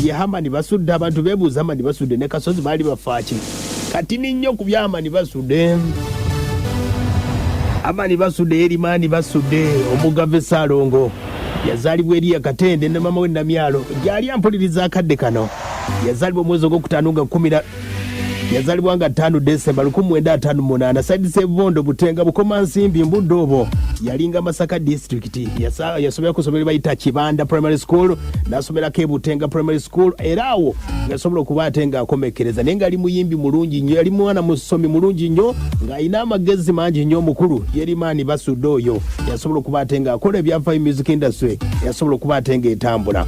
Ye Hamani Basudde, abantu beebuuza Hamani Basudde ne Kasozi baali bafaaki. Katini nnyo ku bya Hamani Basudde. Hamani Basudde Erimaani Basudde omugave Ssaalongo yazaalibwa Eriya Katende ne maama we Namyalo gyali ampuliriza akadde kano. Yazaalibwa omwezi ogwokutaano nga kkumi na yazaalibwa nga 5 Desemba 1958 saidi Sebubondo Butenga Bukomansimbi mbudde obwo yalinga Masaka disitulikiti. Yasomera ku ssomero bayita Kibanda Primary School n'asomerako e Butenga Primary School era awo yasobola okuba ate ng'akomekkereza naye ng'ali muyimbi mulungi nnyo, yali mwana musomi mulungi nnyo ng'alina amagezi mangi nnyo. Omukulu Yerimaani Basudde oyo yasobola okuba ate ng'akola ebyafaayo music industry yasobola okuba ate ng'etambula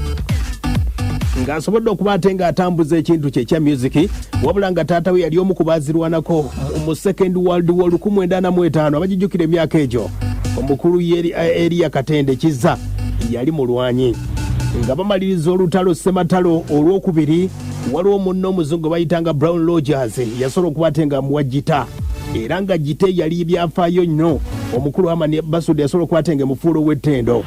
ng'asobodde okuba ate ng'atambuza ekintu kye ekya music, wabula nga taata we yali omu ku baazirwanako mu Second World War 1945. Abagijjukira emyaka egyo, omukulu Eriya Katende Kizza yali mulwanyi. Nga bamaliriza olutalo ssematalo olwokubiri, waliwo munne omuzungu bayitanga Brown Rogers yasobola okuba ate nga amuwa gita, era nga gita yali byafaayo nnyo. Omukulu Hamani Basudde yasobola okuba ate nga emufuula ow'ettendo.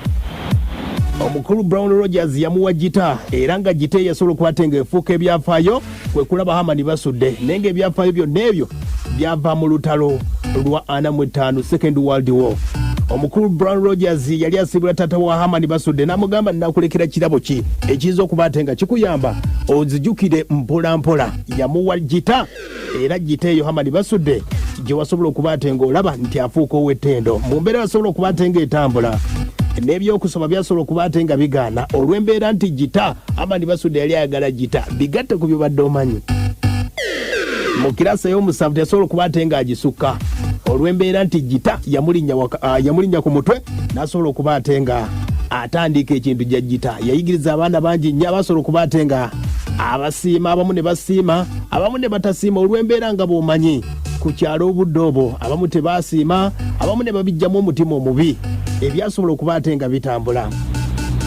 Omukulu Brown Rogers yamuwa gita, era nga gita eyasobola okuba ate nga efuuka ebyafaayo kwe kulaba Hamani Basudde, naye nga ebyafaayo byonna ebyo byava mu lutalo lwa 45, Second World War. Omukulu Brown Rogers yali asiibula taata wa Hamani Basudde n'amugamba, nakulekera kirabo ki ekiyinza okuba ate nga kikuyamba ozijukire mpola mpola? Yamuwa gita, era gita eyo Hamani Basudde gye wasobola okuba ate ng'olaba nti afuuka ow'ettendo mu mbeera yasobola okuba ate ng'etambula n'ebyokusoma byasobola okuba ate nga bigaana olw'embeera nti gita Hamani Basudde yali ayagala gita. Bigatte ku byobadde omanyi, mu kirasi ey'omusanvu teyasobola okuba ate ng'agisukka olw'embeera nti gita yamulinnya ku mutwe n'asobola okuba ate nga atandika ekintu gya gita. Yayigiriza abaana bangi nnyo abasobola okuba ate nga abasiima, abamu ne basiima, abamu ne batasiima olw'embeera nga bw'omanyi ku kyalo obudde obwo abamu tebaasiima, abamu ne babijjamu omutima omubi ebyasobola okuba ate nga bitambula.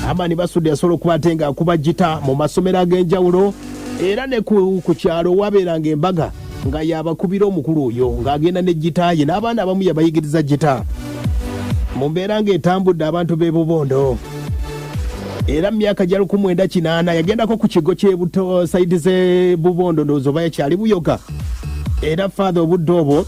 Amani Basudde yasobola okuba ate nga akuba gita mu masomero ag'enjawulo era ne ku kyalo wabeeranga embaga nga yabakubira omukulu oyo ng'agenda ne gita ye, n'abaana abamu yabayigiriza gita. Mu mbeera ng'etambudde abantu b'e Bubondo, era mu myaka gya 1980 yagendako ku kigo ky'ebuto saidi z'e Bubondo, ndowooza oba yakyali Buyoga, era faatha obudde obwo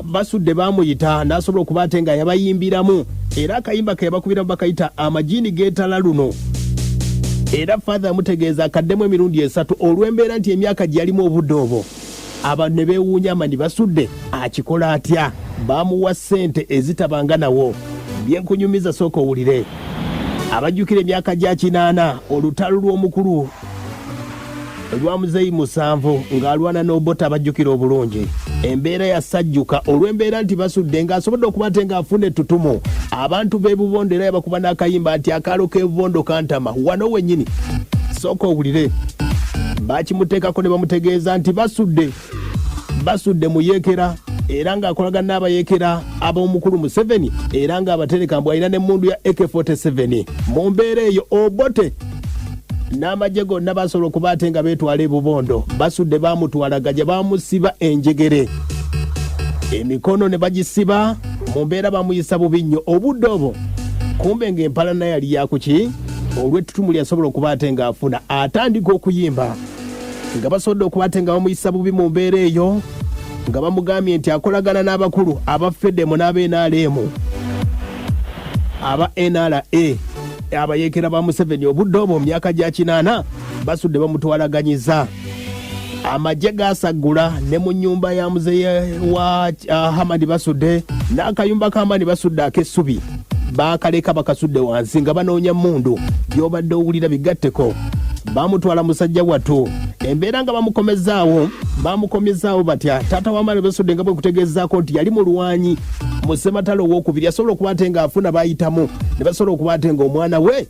Basudde baamuyita n'asobola okuba ate nga yabayimbiramu, era akayimba ke yabakubiramu bakayita Amajiini Geetala Luno. Era faatha yamutegeeza akaddemu emirundi esatu olw'embeera nti emyaka gye yalimu obudde obwo. Abantu ne beewuunya Amani Basudde akikola atya? Baamuwa ssente ezitabanga nawo. Byenkunyumiza sooka owulire. Abajjukira emyaka gya 80, olutalo lw'omukulu lwa Muzeeyi Musanvu ng'alwana n'Obote, abajjukira obulungi embeera yasajjuka olw'embeera nti Basudde ng'asobodde okuba ate ng'afuna ettutumu. Abantu b'e Bubondo era yabakuba n'akayimba nti akaalo k'e Bubondo kantama. Wano wennyini sooka owulire, bakimuteekako ne bamutegeeza nti Basudde muyeekera era ng'akolagana n'abayeekera ab'omukulu Museveni, era ng'abatereka mbu alina n'emmundu ya AK47. Mu mbeera eyo Obote n'amagye gonna basobola okuba ate nga beetwala e Bubondo. Basudde baamutwala gye bamusiba enjegere, emikono ne bagisiba. Mu mbeera bamuyisa bubi nnyo obudde obwo, kumbe ng'empalana yali yakuki olw'ettutumu lyasobola okuba ate ng'afuna atandika okuyimba nga basobodde okuba ate nga bamuyisa bubi. Mu mbeera eyo nga bamugambye nti akolagana n'abakulu aba Fedemo n'aba NRM, aba NRA, abayeekera ba Museveni obudde obwo mu myaka gya 80. Basudde bamutwalaganyiza amagye gasaggula ne mu nnyumba ya muzeeye wa Hamadi Basudde, n'akayumba ka Hamadi Basudde ak'essubi baakaleka bakasudde wansi nga banoonya mmundu. By'obadde owulira bigatteko, bamutwala musajja wattu. Embeera nga bamukomezaawo, bamukomezaawo batya? Taata wa Hamadi Basudde nga bwe kutegeezaako nti yali mulwanyi mu ssematalo owokubiri, yasobola okuba ate ng'afuna bayitamu ne basobola okuba ate ng'omwana we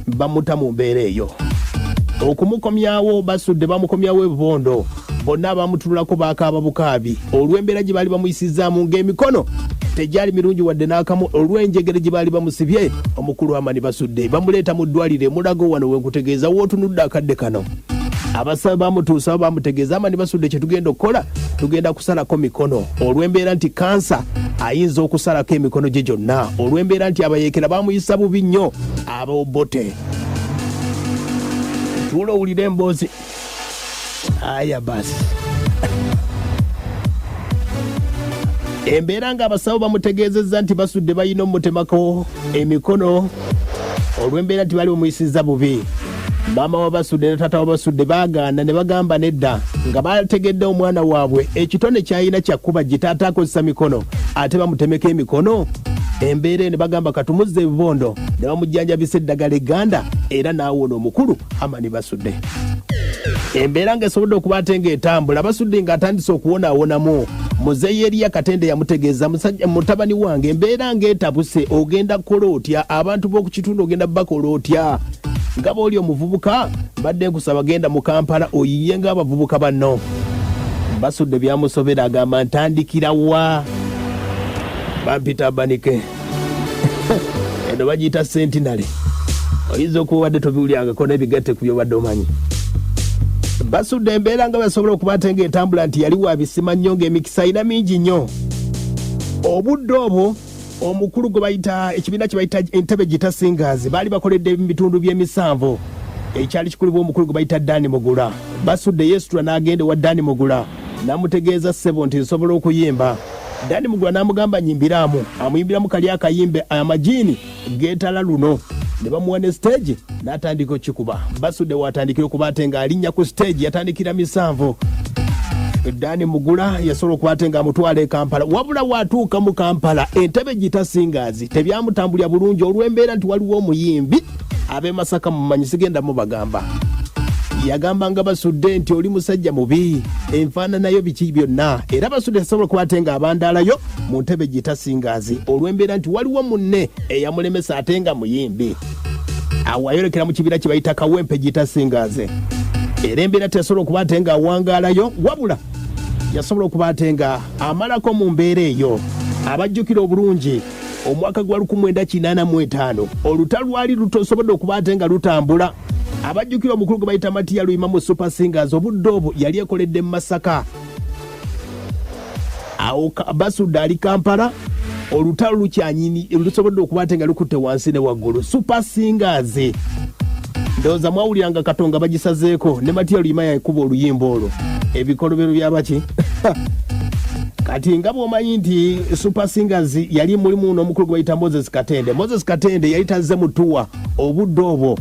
bamuta. Mu mbeera eyo okumukomyawo Basudde bamukomyawo ebubondo, bonna abamutunulako bakaaba bukaabi olw'embeera gye baali bamuyisizaamu ng'emikono tegyali mirungi wadde n'akamu olw'enjegere gye baali bamusibye. Omukulu Amani Basudde bamuleeta mu ddwaliro emulago wano wenkutegeeza wootunudde akadde kano. Abasawo bamutuusawo bamutegeeza, Amani Basudde, kye tugenda okukola tugenda kusalako mikono olw'embeera nti kansa ayinza okusalako emikono gye gyonna olw'embeera nti abayeekera bamuyisa bubi nnyo abaobote. Tuula owulire emboozi. Aya basi. Embeera ng'abasawo bamutegeezezza nti basudde balina omutemako emikono olw'embeera nti bali bamuyisizza bubi. Maama wa Basudde ne taata wa Basudde baagaana ne bagamba nedda nga bategedde omwana waabwe ekitone ky'alina kya kkuba gita ate akozesa mikono ate bamutemeko emikono. Embeera eno bagamba katumuzze ebibondo ne bamujjanjabisa eddagala egganda era n'awona omukulu Amani Basudde. Embeera ng'esobodde okuba ate ng'etambula, Basudde ng'atandise okuwonaawonamu. Muzeeyi Eriya Katende yamutegeeza, musajja mutabani wange embeera ng'etabuse, ogenda kukola otya? Abantu b'oku kitundu ogenda bakola otya? Nga bw'oli omuvubuka, mbadde nkusaba genda mu Kampala oyiye ng'abavubuka banno. Basudde byamusobera agamba ntandikira wa? Bampita Banike. Eno bagiyita Centenary. Oyinza okuba obadde tobiwulyangako n'ebigatte ku by'obadde omanyi. Basudde embeera nga basobola okuba ate ng'etambula nti yali wa bisima nnyo ng'emikisa alina mingi nnyo. Obudde obwo omukulu gwe bayita ekibiina kye bayita Entebbe Guitar Singers baali bakoledde mu bitundu by'emisanvu ekyali kikulibwa omukulu gwe bayita Dan Mugula. Basudde yeesitula n'agenda ewa Dan Mugula n'amutegeeza ssebo nti nsobola okuyimba. Dani Mugula n'amugamba nyimbiraamu, amuyimbiramu kali akayimbe amajiini geetala luno ne bamuwa ne siteegi n'atandika okukikuba. Basudde w'atandikira okuba ate ng'alinnya ku siteegi yatandikira misanvu. Dani Mugula yasobola okuba ate ng'amutwala e Kampala, wabula w'atuuka mu Kampala entebe gitasingaazi tebyamutambulira bulungi olw'embeera nti waliwo omuyimbi ab'e Masaka mumanyi sigenda mubagamba yagambanga Basudde nti oli musajja mubi enfaananayo biki byonna era Basudde tasobola kuba ate ng'abandaalayo mu ntebe gitasingaazi olw'embeera nti waliwo munne eyamulemesa ate nga muyimbi. Awo ayolekera mu kibiina kye bayita Kawempe gitasingaaze era embeera teyasobola okuba ate ng'awangaalayo wabula yasobola okuba ate nga amalako mu mbeera eyo. Abajjukira obulungi omwaka gwa 1985 olutalo lwali lutosobodde okuba ate nga lutambula. Abajjukira omukulu gwe bayita Matiya Luyima mu Super Singers obudde obwo yali ekoledde mu Masaka. Awo Basudde ali Kampala olutalo lukyanyini lusobodde okuba ate nga lukutte wansi ne waggulu. Super Singers ndowooza mwawulira nga Katonga bagisazeeko ne Matiya Luyima yakuba oluyimba olwo ebikolobero byabaki. Kati nga bw'omanyi nti Super Singers yali mulimu n'omukulu gwe bayita Moses Katende. Moses Katende yali tazze mu tuwa obudde obwo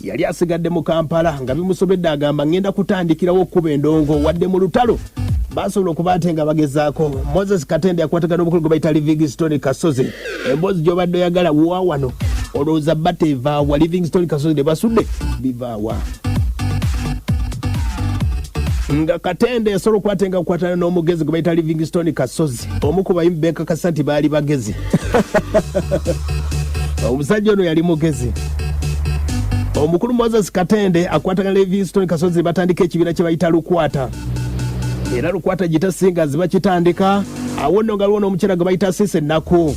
yali asigadde mu Kampala nga bimusobedde agamba ngenda kutandikirawo okukuba endongo wadde mu lutalo basobola okuba ate nga bagezaako. Moses Katende yakwatagana n'omukulu gwe bayita Livingstone Kasozi. Emboozi gy'obadde oyagala wa wano olowooza bata evaawa? Livingstone Kasozi ne Basudde bivaawa? Nga Katende yasobola okuba ate nga kukwatana n'omugezi gwe bayita Livingstone Kasozi, omu ku bayimbi benkakasa nti baali bagezi. Omusajja ono yali mugezi. Omukulu Moses Katende akwatagana Livingstone Kasozi batandika ekibiina kye bayita Lukwata, era Lukwata Guitar Singers bakitandika. Awo nno nga waliwo n'omukyala gwe bayita Sise Naku.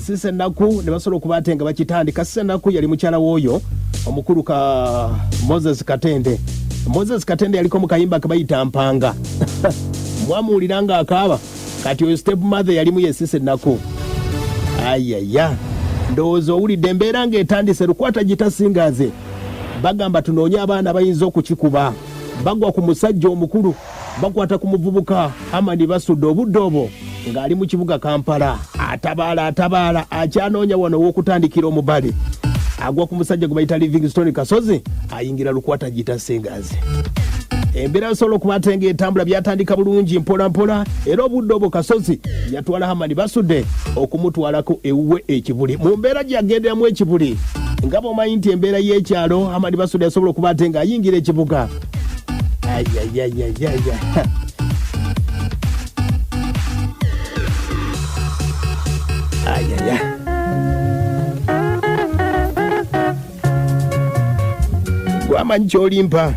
Sise Naku ne basobola okuba ate nga bakitandika. Sise Naku yali mukyala w'oyo omukulu ka Moses Katende. Moses Katende yaliko mu kayimba ke bayita Mpanga. Mwamuwulira ng'akaaba. Kati oyo step mother yalimu ye Sise Naku. Ayaya, ndowooza owulidde embeera ng'etandise. Lukwata Guitar Singers bagamba tunoonye abaana bayinza okukikuba. Bagwa ku musajja omukulu, bakwata ku muvubuka Amani Basudde obudde obwo ng'ali mu kibuga Kampala atabaala atabaala akyanoonya wano ow'okutandikira omubali. Agwa ku musajja gwe bayita Livingstone Kasozi ayingira Lukwata Guitar Singers. Embeera yasobola okuba ate ng'etambula byatandika bulungi mpola mpola era obudde obwo Kasozi yatwala Hamani Basudde okumutwalako ewuwe ekibuli. Mu mbeera gye yagenderamu ekibuli nga bw'omanyi nti embeera y'ekyalo Hamani Basudde yasobola okuba ate ng'ayingira ekibuga. Ayayayayaya. Ayaya. Gwamanyi kyolimpa.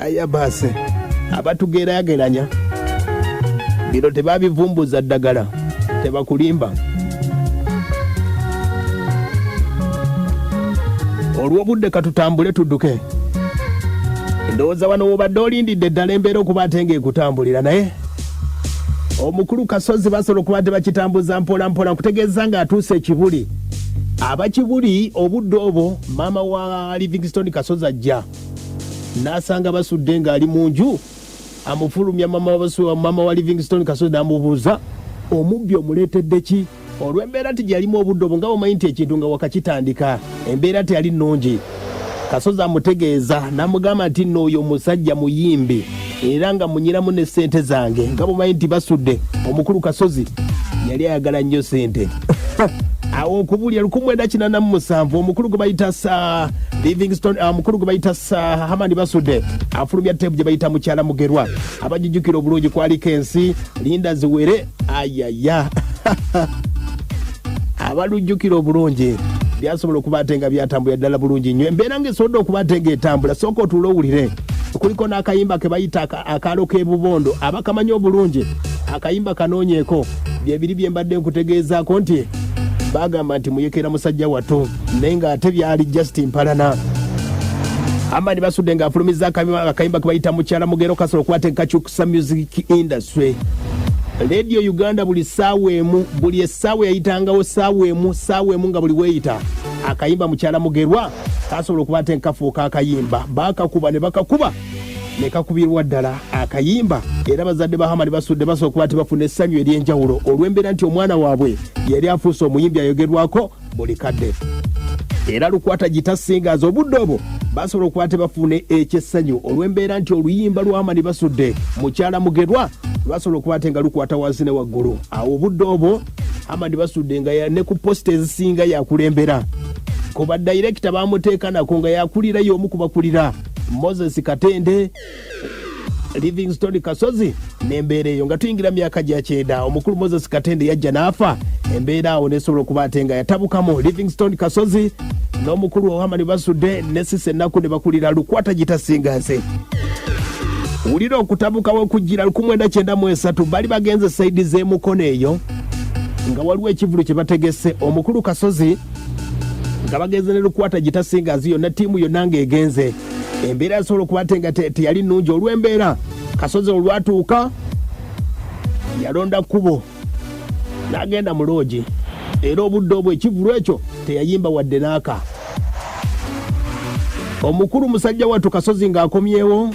Aya basi abatugeraageranya bino tebabivumbuza ddagala tebakulimba. Olw'obudde katutambule tudduke. Ndowooza wano wobadde olindidde ddala embeera okuba ate ng'ekutambulira, naye omukulu Kasozi basobola okuba nti bakitambuza mpola mpola nkutegeeza ng'atuuse ekibuli. Abakibuli obudde obwo maama wa Livingstone Kasozi ajja n'asanga Basudde ng'ali mu nju, amufulumya maama wa Livingstone Kasozi n'amubuuza, omubbi omuleetedde ki? Olw'embeera nti gyeyalimu obudde obwo, nga bwomanyi nti ekintu nga wakakitandika embeera teyali nnungi, Kasozi amutegeeza n'amugamba nti nno oyo omusajja muyimbi era nga munyiramu ne ssente zange. Nga bwomanyi nti Basudde omukulu Kasozi yali ayagala nnyo ssente. Awo okubulya 1987 omukulu gwe bayita sa Livingstone, omukulu gwe bayita sa Hamani Basudde afulumya teepu gye bayita Mukyala Mugerwa. Abagijjukira obulungi kwaliko ensi linda ziwere ayaya. Abalujjukira obulungi byasobola okuba ate nga byatambulira ddala bulungi nnyo. Embeera ng'esobodde okuba ate ng'etambula, sooka otuule owulire. Kuliko n'akayimba ke bayita akaalo k'ebubondo, abakamanyi obulungi akayimba kanoonyeeko. Byebiri bye mbadde nkutegeezaako nti bagamba nti muyekera musajja wattu, naye ng'ate byali just mpalana. Amani Basudde ng'afulumiza akayimba ke bayita Mukyala Mugero, kasobola okuba ate kakyukusa music industry. Radio Uganda buli ssaawa emu, buli essaawa yayitangawo ssaawa emu, ssaawa emu nga buli weeyita akayimba Mukyala Mugerwa kasobola okuba ate nkafuuka akayimba. Bakakuba ne bakakuba ne kakubirwa ddala akayimba, era bazadde ba Hamani Basudde basobola okuba nti bafuna essanyu ery'enjawulo olw'embeera nti omwana waabwe yali afuuse omuyimbi ayogerwako buli kadde. Era Lukwata Gitasingaza obudde obwo basobola okuba nti bafuna ekyessanyu olw'embeera nti oluyimba lwa Hamani Basudde Mukyala Mugerwa lwasobola okuba nti nga lukwata wansi ne waggulu. Awo obudde obwo Hamani Basudde nga ne ku posita ezisinga yakulembera ku badayirekita, bamuteeka nako nga yakulira, y'omu kubakulira Moses Katende, Livingstone Kasozi. N'embeera eyo nga tuyingira myaka gya 90, omukulu Moses Katende yajja n'afa, embeera awo nesobola okuba ate nga yatabukamu. Livingstone Kasozi n'omukulu Ohamani Basudde ne Sisa Ennaku ne bakulira Lukwata Gitasinga nze. Wulira okutabuka wekujjira 1993, bali bagenze side z'emukono eyo nga waliwo ekivulu kye bategese. Omukulu Kasozi nga bagenze ne Lukwata Gitasinga nzi yonna, ttiimu yonna ng'egenze. Embeera yasobola okuba ate nga teyali nnungi olw'embeera. Kasozi olwatuuka yalonda kkubo n'agenda mu loogi, era obudde obwo ekivulu ekyo teyayimba wadde n'aka. Omukulu musajja wattu Kasozi ng'akomyewo,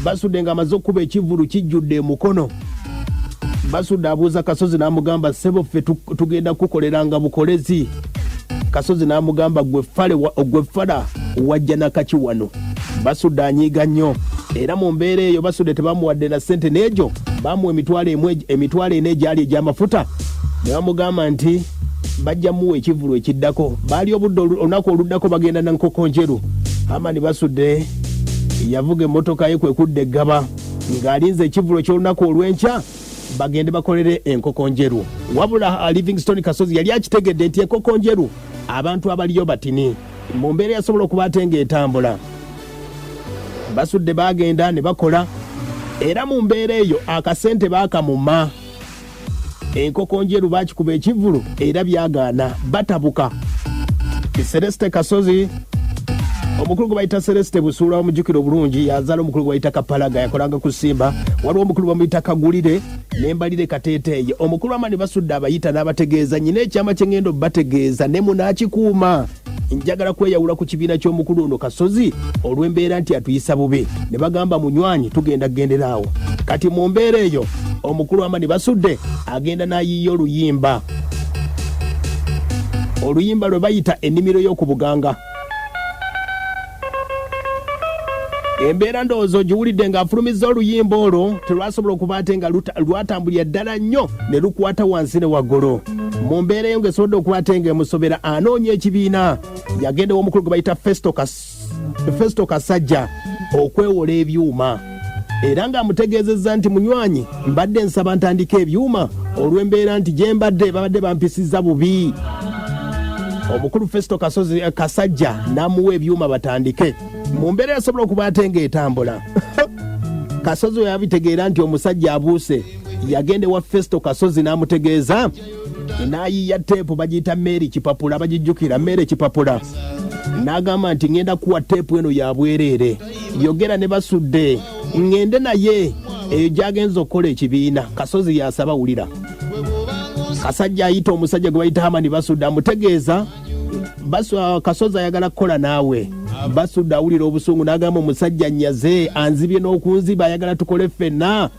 Basudde ng'amaze okukuba ekivulu kijjudde emukono, Basudde abuuza Kasozi n'amugamba, ssebo ffe tugenda kukukoleranga bukolezi. Kasozi n'amugamba, gwe fala wajja nakaki wano? Basudde anyiiga nnyo, era mu mbeera eyo Basudde tebamuwadde na ssente n'egyo, bamuwa 4,000 egyali egy'amafuta ne bamugamba nti bajja muwa ekivulu ekiddako. Baali obudde olunaku oluddako bagenda na Nkoko Njeru. Amani Basudde yavuga emmotoka ye kwe kudda eggaba ng'alinze ekivulu eky'olunaku olw'enkya bagende bakolere Enkoko Njeru. Wabula Livingstone Kasozi yali akitegedde nti Enkoko Njeru abantu abaliyo batini. Mu mbeera yasobola okuba ate ng'etambula, Basudde bagenda ne bakola, era mu mbeera eyo akasente baakamuma. Enkoko Njeru bakikuba ekivulu era byagaana, batabuka. Celeste Kasozi, omukulu gwe bayita Celeste Busuula omujjukira obulungi, yazaala omukulu gwe bayita Kapalaga, yakolanga ku Simba. Waliwo omukulu bamuyita Kagulire nembalire Kateeteeyi. Omukulu Amani Basudde abayita n'abategeeza, nyina ekyama kye ngenda obategeeza ne munaakikuuma, njagala kweyawula ku kibiina ky'omukulu ono Kasozi olw'embeera nti atuyisa bubi. Ne bagamba, munywanyi tugenda kugendera awo. Kati mu mbeera eyo omukulu Amani Basudde agenda n'ayiiya oluyimba, oluyimba lwe bayita Ennimiro y'oku Buganga. Embeera ndowooza ogiwulidde ng'afulumizza oluyimba olwo, telwasobola okuba ate nga lwatambulira ddala nnyo ne lukwata wansi ne waggulu. Mu mbeera eyo ng'esobodde okuba ate ng'emusobera, anoonya ekibiina, yagenda ew'omukulu gwe bayita Festo Kasajja okwewola ebyuma, era ng'amutegeezezza nti munywanyi mbadde nsaba ntandika ebyuma olw'embeera nti gye mbadde babadde bampisizza bubi. Omukulu Festo Kasozi Kasajja n'amuwa ebyuma batandike. Mu mbeera yasobola okuba ate ng'etambula, Kasozi we yabitegeera nti omusajja abuuse, yagenda ewa Festo Kasozi n'amutegeeza, n'ayiiya teepu bagiyita Mary Kipapula, bagijjukira Mary Kipapula, n'agamba nti ŋŋenda kuwa teepu eno ya bwereere, yogera ne Basudde ŋŋende naye eyo gy'agenza okukola ekibiina. Kasozi yasaba, wulira. Kasajja ayita omusajja gwe bayita Hamani Basudde, amutegeeza Kasozi ayagala kukola naawe. Basudde awulira obusungu n'agamba omusajja nyaze, anzibye n'okunziba, ayagala tukole ffenna.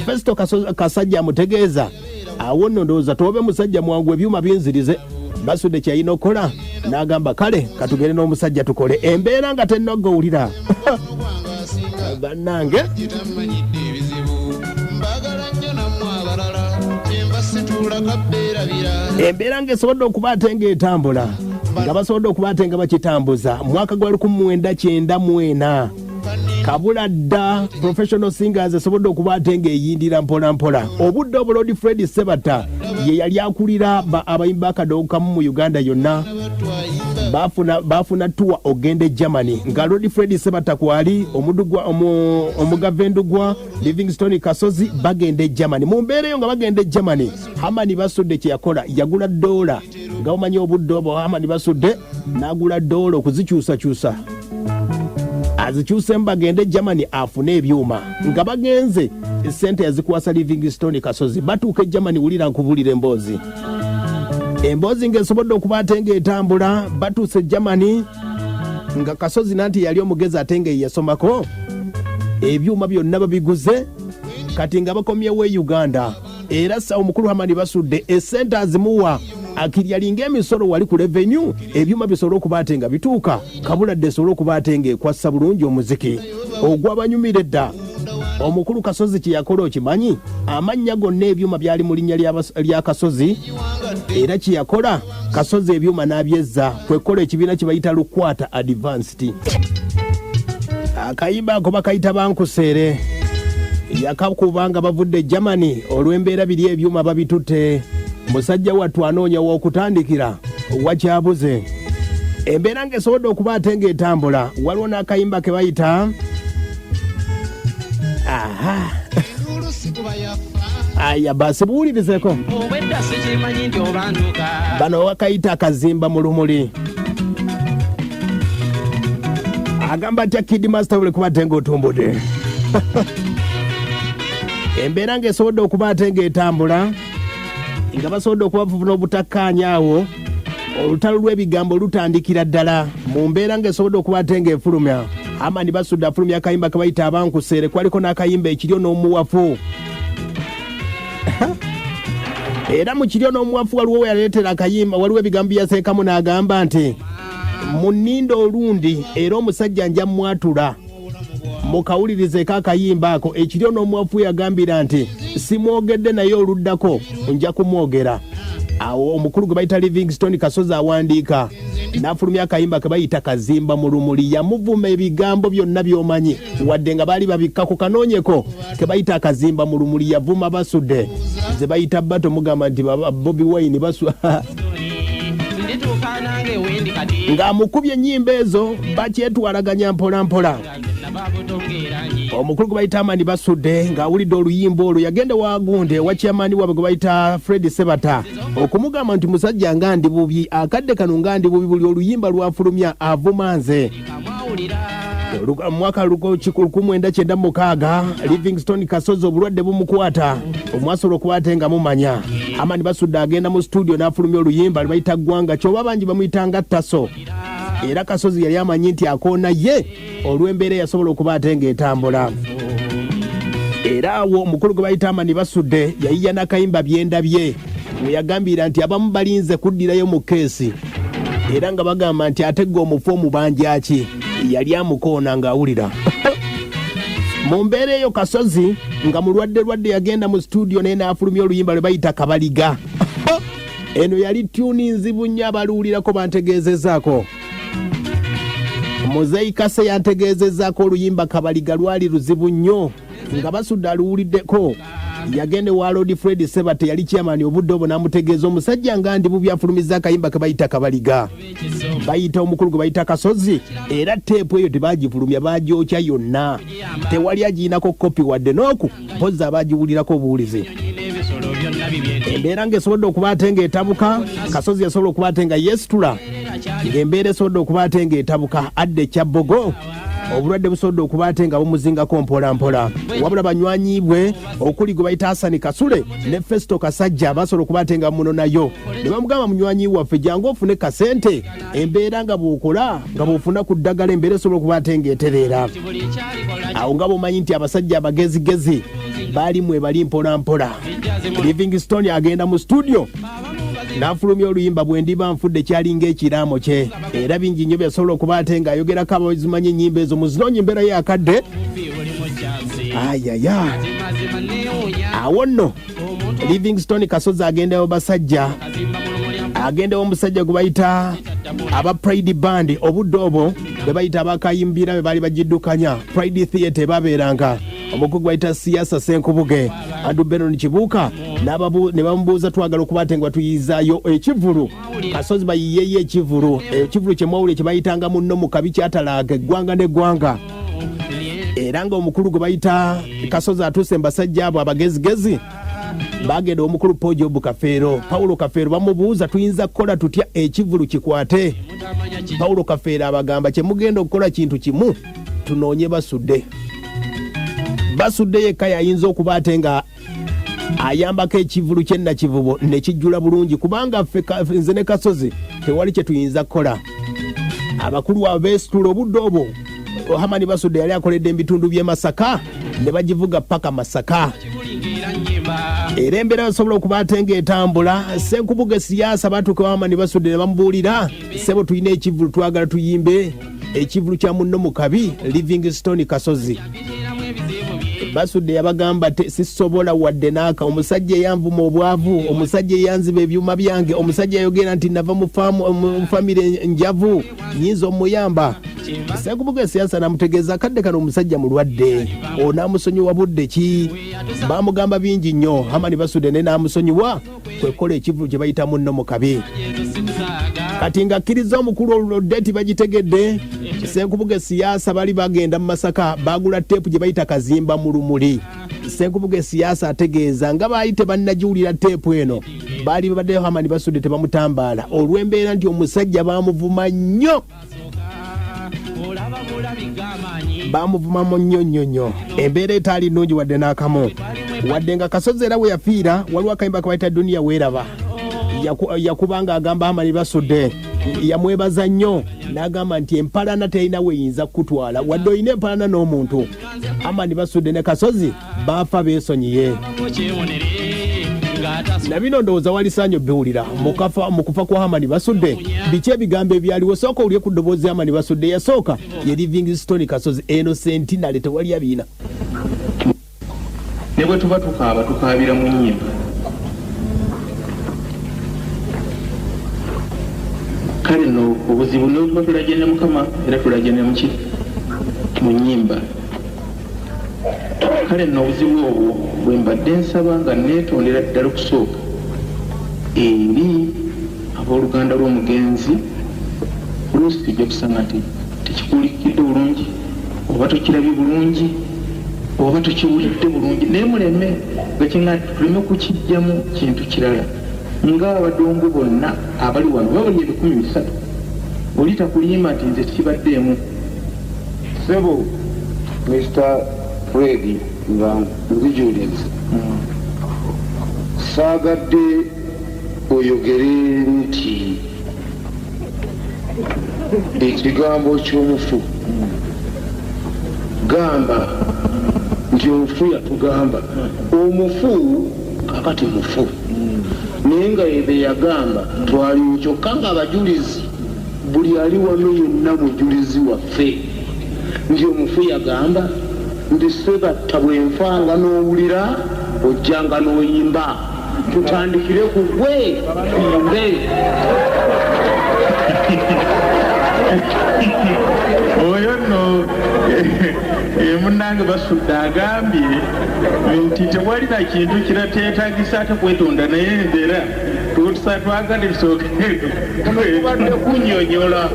Festo Kasajja amutegeeza, awo nno ndowooza toobe musajja mwangu, ebyuma binzirize. Basudde kyeyalina okukola n'agamba kale katugende n'omusajja tukole. Embeera nga tennogga, owulira bannange. Gitamanyidde ebizibu, mbagala nnyo nammwe abalala, kyenva situula kabbeerabira. Embeera ng'esobodde okuba ate ng'etambula, nga basobodde okuba ate nga bakitambuza. Mwaka gwa 1994, kabula dda Professional Singers esobodde okuba ate ng'eyindira mpola mpola. Obudde obwo Lord Fred Sebata ye yali akulira abayimba akadoogo kamu mu Uganda yonna. Bafuna tour ogenda e Germany, nga Lord Fred Sebata kwali omugava Endugwa, Livingstone Kasozi, bagenda e Germany. Mu mbeera eyo nga bagenda e Germany, Hamani Basudde kyeyakola, yagula dola. Nga omanyi obudde obwo, Hamani Basudde n'agula dola okuzikyusakyusa, azikyusemu bagende Germany afune ebyuma. Nga bagenze, sente yazikwasa Livingstone Kasozi. Batuuka e Germany, wulira nkubulira emboozi, emboozi ng'esobodde okuba ate ng'etambula. Batuuse e Germany, nga Kasozi nanti yali omugezi ate nga yeyasomako, ebyuma byonna babiguze. Kati nga bakomyewo e Uganda, era sa omukulu Hamani Basudde esente azimuwa akiryalinga emisolo wali ku revenue, ebyuma bisobole okuba ate nga bituuka kabuladde, esobole okuba ate ng'ekwassa bulungi omuziki ogwabanyumira edda. Omukulu Kasozi kye yakola okimanyi? Amannya gonna ebyuma byali mu linnya lya Kasozi, era kye yakola Kasozi, ebyuma n'abyezza kwekola ekibiina kye bayita Lukwata Advanced. Akayimba ako bakayita Bankuseere, yakakuba nga bavudde e Germany. Olw'embeera biri ebyuma babitutte, musajja wattu anoonya w'okutandikira, wakyabuze. Embeera ng'esobodde okuba ate ng'etambula, waliwo n'akayimba ke bayita aha. Enduulu sikuba yafa. Aya basi, buwulirizeko. Obwedda sikimanyi nti obanduka. Bano wakayita Akazimba mu Lumuli. Agamba atya Kid Master buli kuba ate ng'otumbudde. Embeera ng'esobodde okuba ate ng'etambula, nga basobodde okubavuvuna obutakkaanya awo, olutalo lw'ebigambo lutandikira ddala. Mu mbeera ng'esobodde okuba ate ng'efulumya, Amani Basudde afulumya akayimba ke bayita Abankuseere, kwaliko n'akayimba Ekiryo n'Omuwafu. Era mu Kiryo n'Omuwafu waliwo we yaleetera akayimba, waliwo ebigambo bye yaseekamu n'agamba nti muninde olundi, era omusajja nja mwatula. Mukawulirizeeko akayimba ako Ekiryo n'Omuwafu. Yagambira nti simwogedde, naye oluddako nja kumwogera. Awo omukulu gwe bayita Livingstone Kasozi awandiika n'afulumya akayimba ke bayita Kazimba mu Lumuli. Yamuvuma ebigambo byonna by'omanyi, wadde nga baali babikka ku kanoonyeko ke bayita Akazimba mu Lumuli. Yavuma Basudde ze bayita bato, mugamba nti Bobi Wine basu Ndituuka nange wendi kati. Ng'amukubye ennyimba ezo, bakyetwalaganya mpola mpola. Nava butonga erangi. Omukulu gwe bayita Amani Basudde ng'awulidde oluyimba olwo, yagenda wagunde ewa chairman waabwe gwe bayita Fred Sebata okumugamba nti musajja nga ndi bubi akadde kano, nga ndi bubi, buli oluyimba lwafulumya avuma nze. Kamwawulira. Mwaka 1996, Livingstone Kasozi obulwadde bumukwata, omwasobola okuba ate nga mumanya. Amani Basudde agenda mu studio n'afulumya oluyimba lwe bayita Ggwanga, kyoba bangi bamuyitanga Taso. Era Kasozi yali amanyi nti akoona ye olw'embeera eyasobola okuba ate ng'etambula. Era awo omukulu gwe bayita Amani Basudde yayiya n'akayimba Byendabye, we yagambira nti abamu balinze kuddirayo mu keesi, era nga bagamba nti ate gwe omufu omubanja ki? Yali amukoona ng'awulira. Mu mbeera eyo Kasozi nga mulwadde lwadde, yagenda mu studio naye n'afulumya oluyimba lwe bayita Kabaliga. Eno yali tune nzibu nnyo, abaluwulirako bantegeezezaako. Muzeyi Kase yantegeezezaako oluyimba Kabaliga lwali luzibu nnyo. Nga Basudde aluwuliddeko, yagenda ewa Lord Fred Sebate, yali chairman obudde obwo, n'amutegeeza omusajja nga ndi bubi, afulumizza akayimba ke bayita Kabaliga. Bayita omukulu gwe bayita Kasozi, era teepu eyo tebagifulumya, bagyokya yonna, tewali agiyinako kopi wadde n'oku, mpozzi abagiwulirako obuwulizi. N'ebisolo byonna bibye. Embeera ng'esobodde okuba ate ng'etabuka, Kasozi yasobola okuba ate nga yeesitula. Ng'embeera esobodde okuba ate ng'etabuka, adda ekyabbogo. Obulwadde busobodde okuba ate nga bumuzingako mpola mpola, wabula banywanyi bwe okuli gwe bayita Hasani Kasule ne Festo Kasajja basobola okuba ate nga bamunonayo ne bamugamba, munywanyi waffe jangu ofune kasente, embeera nga bw'okola nga bw'ofuna ku ddagala embeera esobola okuba ate ng'etereera. Awo nga bw'omanyi nti abasajja abagezigezi baali mwe bali mpola mpola, Livingstone agenda mu studio n'afulumya oluyimba bwe ndiba nfudde, kyalinga ekiraamo kye, era bingi nnyo byasobola okuba ate ng'ayogerako. Abazimanyi ennyimba ezo muzinoonyi embeera yakadde ayaya. Awo nno Livingstone Kasozi agendayo basajja, agendawo omusajja gwe bayita aba Pride Band, obudde obwo be bayita abakayimbira be baali bagiddukanya Pride Theatre, babeeranga omukulu gwe bayita Siyasa Senkubuge, Andrew Benon Kibuuka, ne bamubuuza, twagala okuba ate nga batuyizaayo ekivulu, Kasozi bayiyeyo ekivulu, ekivulu kyemwawule kye bayitanga munno mu kabi kyatalaaga eggwanga n'eggwanga. Era nga omukulu gwe bayita Kasozi atuuse mu basajja abo abagezigezi, bagenda omukulu Pojobu Kafeero, Paulo Kafeero, bamubuuza, tuyinza kukola tutya ekivulu kikwate? Paulo Kafeero abagamba, kyemugenda okukola kintu kimu, tunoonye Basudde. Basudde yekka yayinza okuba ate nga ayambako ekivulu kyennakivubo nekijjula bulungi, kubanga ffe nze ne Kasozi tewali kyetuyinza kukola. Abakulu abo beesitula. Obudde obwo Hamani Basudde yali akoledde ebitundu by'e Masaka, ne bagivuga paka Masaka, era embeera basobola okuba ate ng'etambula. Senkubuge Siyaasa batuuka Hamani Basudde ne bamubuulira, ssebo tulina ekivulu, twagala tuyimbe ekivulu kya munno mu kabi Livingstone Kasozi. Basudde yabagamba, sisobola wadde naaka, omusajja eyanvuma obwavu, omusajja eyanziba ebyuma byange, omusajja eyogera nti nava mu famire njavu, nyinza omuyamba? Senkubuga Siyaasa namutegeeza, akadde kano omusajja mulwadde, onaamusonyiwa budde ki? Bamugamba bingi nnyo. Hamani Basudde ne naamusonyiwa, kwekukola ekivulu kye bayita munno mu kabi. Kati ng'akkiriza omukulu olulodde nti bagitegedde, Senkubuge Siyaasa bali bagenda mu Masaka, bagula teepu gye bayita Kazimba mu Lumuli. Senkubuge Siyaasa ategeeza nga baali tebannagiwulira teepu eno, baali babaddeyo Hamani Basudde tebamutambaala olw'embeera nti omusajja baamuvuma nnyo, bamuvumamu nnyo nnyo nnyo, embeera etaali nnungi wadde n'akamu. Wadde nga Kasozi era we yafiira, waliwo akayimba kabayita Duniya Weeraba yakuba nga agamba Hamani Basudde yamwebaza nnyo, n'agamba nti empalana terina weyinza kukutwala wadde olina empalana n'omuntu. Hamani Basudde ne Kasozi baafa beesonyiye. Na bino ndowooza walisaanye obiwulira mu kufa kwa Hamani Basudde. Biki ebigambo ebyaliwo? Sooka owulire ku ddoboozi Hamani Basudde yasooka ye Livingstone Kasozi. Eno centenary tewali abiina. Ne bwe tuba tukaaba, tukaabira mu nnyimba. Kale nno obuzibu ne tuba tulajja ne Mukama, era tulajja ne muki mu nnyimba. Kale nno obuzibu obwo bwe mbadde nsaba nga neetondera ddala okusooka eri abooluganda lw'omugenzi. Oluusi ojja kusanga nti tekikuulikidde bulungi, oba tokirabye bulungi, oba tokiwulidde bulungi, naye muleme nga kiŋŋa tuleme kukiggyamu kintu kirala. Ng'abadongo bonna abali wano babali 300, oli takulimba nti nze sibaddeemu. Ssebo Mr Fred, nga nzijuliza, saagadde oyogere nti ekigambo ky'omufu, gamba nti omufu yatugamba. Omufu kakati mufu, naye nga ye yagamba twaliwo, kyokka nga abajulizi buli ali wano yenna mujulizi waffe nti omufu yagamba nti, "Sebatta, bwenfanga n'owulira ojjanga n'oyimba." Tutandikire ku gwe tuyimbe. Oyo nno munnange Basudde agambye nti tewali na kintu kirateetagisa ate kwetonda, naye embeera twagadde tusooke. Kubadde kunyonyola.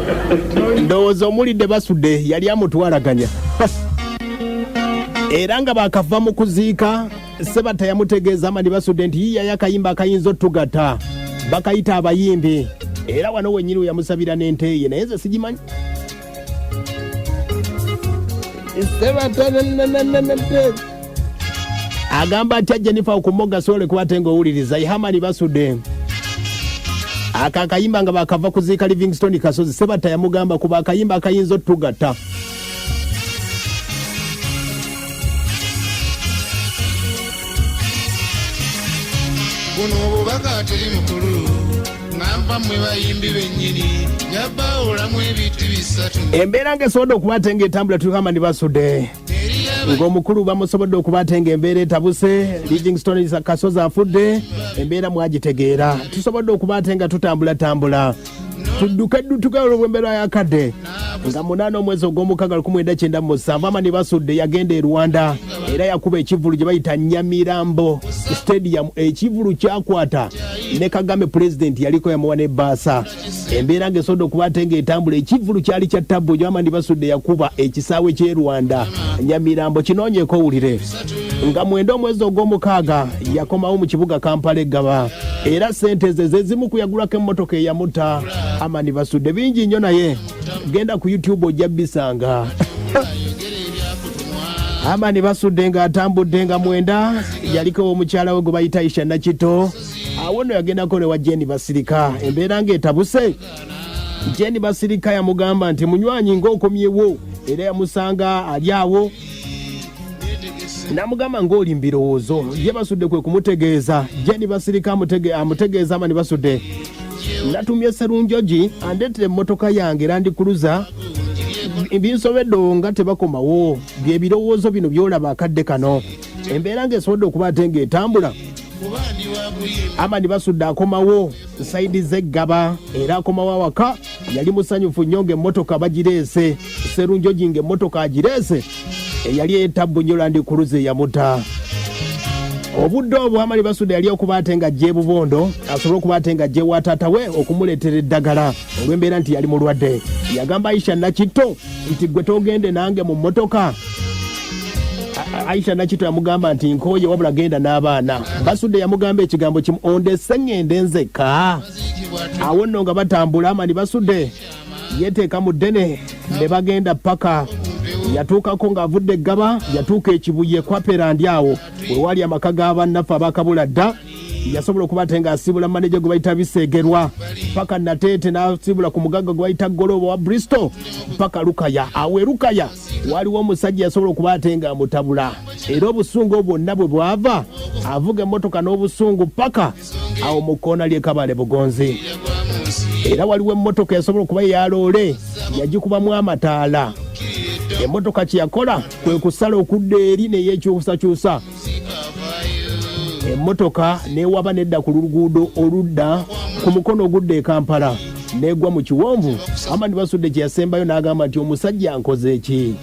Ndowooza omulidde, Basudde yali amutwalaganya, era nga bakava mu kuziika Sebatta yamutegeeza Amani Basudde nti yiyayo akayimba akayinza otugatta, bakayita Abayimbi, era wano wennyini we yamusabira n'ente ye, naye nze sigimanyi. Agamba atya Jennifer okumoga sole kuba ate ng'owuliriza Hamani Basudde aka akayimba nga bakava kuziika Livingstone Kasozi. Sebatta yamugamba kuba akayimba akayinza otugatta. Buno obubaka teri mukulu ngamba mmwe bayimbi bennyini yabaawulamu ebiti bisatu. Embeera ng'esobodde okuba ate ng'etambula tuli Hamani Basudde ng'omukulu bamusobodde okuba ate ng'embeera etabuse. Livingstone Kasozi afudde, embeera mwagitegeera. Tusobodde okuba ate nga tutambulatambula tudduke ddutuke olw'embeera yakadde nga 8 omwezi ogw'omukaaga 1997 Hamani Basudde yagenda e Rwanda era yakuba ekivvulu gye bayita Nyamirambo Stadium. Ekivvulu kyakwata ne Kagame pulezidenti yaliko yamuwa n'ebbaasa. Embeera ng'esobodde okuba ate ng'etambula ekivvulu kyali kya tabbu. Hamani Basudde yakuba ekisaawe ky'e Rwanda Nyamirambo, kinoonyeeko owulire. Nga 9 omwezi ogw'omukaaga yakomawo mu kibuga Kampala eggaba era ssente ze ze zimu ku yagulako emmotoka eyamuta. Hamani Basudde bingi nnyo, naye genda ku YouTube ojja bisanga. Hamani Basudde ng'atambudde nga 9 yaliko omukyala we gwe bayita Aisha Nakito. Awo nno yagendako ne wa Jeni Basirika. Embeera ng'etabuse, Jeni Basirika yamugamba nti munywanyi ng'okomyewo, era yamusanga ali awo namugamba ng'oli mu birowoozo. Ye Basudde kwe kumutegeeza, Jeni Basirika amutegeeza Hamani Basudde, natumye Serunjogi andeetera emmotoka yange Land Cruiser, binsobedde nga tebakomawo. Bye birowoozo bino by'olaba akadde kano. Embeera ng'esobodde okuba ate ng'etambula, Hamani Basudde akomawo side z'eggaba era akomawo awaka yali musanyufu nnyo ng'emmotoka bagireese. Serunjogi ng'emmotoka agireese eyali etabbu nnyo Land Cruiser eyamuta. Obudde obwo Hamani Basudde yali okuba ate nga ajja e Bubondo asobole okuba ate nga ajja ewa taata we okumuleetera eddagala olw'embeera nti yali mulwadde. Yagamba Aisha Nakitto nti gwe togende nange mu mmotoka. Aisha Nakitto yamugamba nti nkooye, wabula genda n'abaana. Basudde yamugamba ekigambo kimu, ondese ŋŋende nzekka. Awo nno nga batambula, Hamani Basudde yeteeka mu ddene ne bagenda paka yatuukako ng'avudde eggaba yatuuka ekibuye kwaperandi awo wewali amaka g'abannaffe abakabula dda. Yasobola okuba ate ng'asiibula maneja gwe bayita Biseegerwa paka Nateete, n'asiibula ku mugagga gwe bayita Golobo wa Bristol paka Lukaya. Awo e Lukaya waliwo omusajja yasobola okuba ate ng'amutabula era obusungu obwo bwonna bwe bwava avuga emmotoka n'obusungu paka awo mu kkoona ly'e Kabale Bugonzi. Era waliwo emmotoka yasobola okuba eyaloole yagikubamu amataala. Emmotoka kye yakola kwe kusala okudda eri neyeekyusakyusa emmotoka newaba nedda ku luguudo oludda ku mukono ogudda e Kampala negwa mu kiwonvu. Hamani Basudde kye yasembayo n'agamba nti omusajja nkoze ki?